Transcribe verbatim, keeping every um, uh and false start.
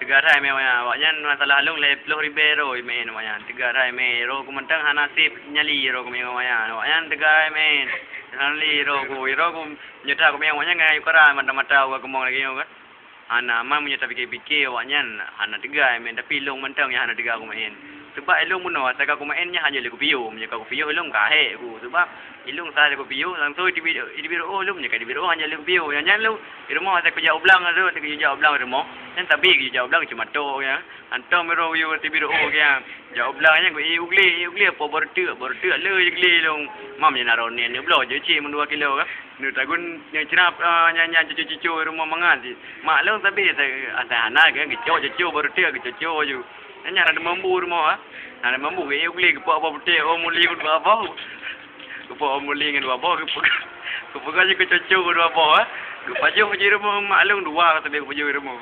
Teuga hai mé awaknyan, awaknyan masalah lông lhèe ploh ribèe ro meu'en awaknyan. Teuga hai mé, ro ku mantong hana sép nyali ro ku meu'en awaknyan. Awaknyan teuga hai mé, hana li ro ku, ro ku nyoe that ku meu'en awaknyan ngon ayu kara mata-mata ku keumong lagèe nyoe kan. Hana, ma meunyoe tapike-pike awaknyan hana teuga hai mé, tapi lông mantong nyang hana teuga ku meu'en. Sabab ilông bunoe asai ka ku meu'en nyan hana lé kupiôh, meunyoe ka kupiôh ilông ka hék ku. Sabab ilông sa lé kupiôh, langsông iteubiet, iteubiet reu'oh ilông, meunyoe ka iteubiet reu'oh hana lé kupiôh. Nyan, nyan ilông di rumoh asai kujak u blang tu, kujak u blang di rumoh. Nyan tapi kujak u blang cuma tok nyan. Hantom ro yue teubiet reu'oh nyan. Jak u blang nyan ku ié u glé, ié u glé po beureuteuek, beureuteuek le glé ilông. Mam nyan na ronen nyoe bloe jeuet cit meudua kilo ka. Neu tagun nyan crab, ah, nyan, nyan cucu-cucu rumoh mangat cit. Mak lông sabé asai hana kan geucok cucu beureuteuek geucucu ju. Nyan, nyan ada mambu rumoh, ah. Ada mambu geuié u glé geupok boh putéh, oh muli ngon dua boh. Geupok oh muli ngon dua boh, geupok, geupok ju keu cucu dua boh, ah. Geupajoh ji rumoh mak lông dua sabé geupajoh rumoh.